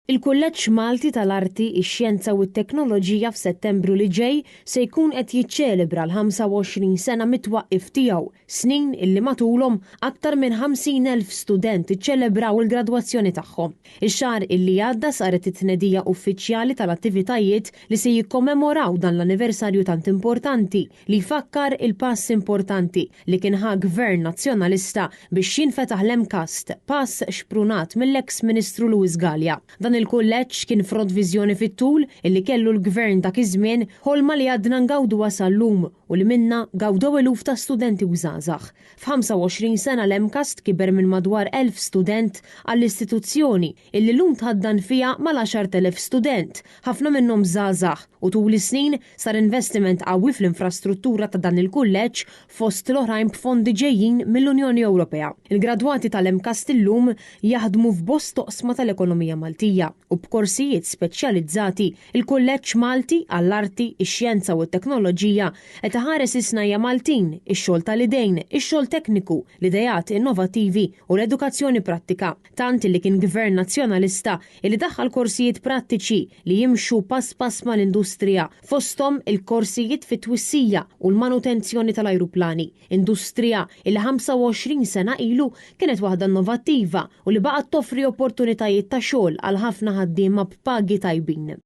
Il-Kulleġġ Malti tal-Arti, ix-Xjenza u t-Teknoloġija f'Settembru li ġej se jkun qed jiċċelebra l-25 sena mit-twaqqif tiegħu, snin illi matulhom aktar minn 50,000 student iċċelebraw il-gradwazzjoni tagħhom. Ix-xahar illi għadda saret it-tnedija uffiċjali tal-attivitajiet li se jikkommemoraw dan l-anniversarju tant importanti li jfakkar il-pass importanti li kien ħa Gvern Nazzjonalista biex jinfetaħ l-MCAST, pass xprunat mill-eks Ministru Louis Galea. Dan il-kulleġġ kien frott viżjoni fit-tul illi kellu l-Gvern dak iż-żmien, ħolma li għadna ngawduha sal-lum u li minnha gawdew eluf ta' studenti u żgħażagħ. F'25 sena l-MCAST kiber minn madwar 1,000 student għall-istituzzjoni illi llum tħaddan fiha mal-10,000 student, ħafna minnhom żgħażagħ, u tul is-snin sar investiment qawwi fl-infrastruttura ta' dan il-kulleġġ fost l-oħrajn b'fondi ġejjin mill-Unjoni Ewropea. Il-gradwati tal-MCAST illum jaħdmu f'bosta oqsma tal-ekonomija Maltija u b'korsijiet speċjalizzati, il-Kulleġġ Malti għall-Arti, ix-Xjenza u t-Teknoloġija qed iħares is-snajja' Maltin, ix-xogħol tal-idejn, ix-xogħol tekniku, l-ideat innovattivi u l-edukazzjoni prattika. Tant illi kien Gvern Nazzjonalista illi daħħal korsijiet prattiċi li jimxu pass pass mal-industrija, fosthom il-korsijiet fit-twissija u l-manutenzjoni tal-ajruplani, industrija illi 25 sena ilu kienet waħda innovattiva u li baqgħet toffri opportunitajiet ta' xogħol għal ħafna ħaddiema b'pagi tajbin.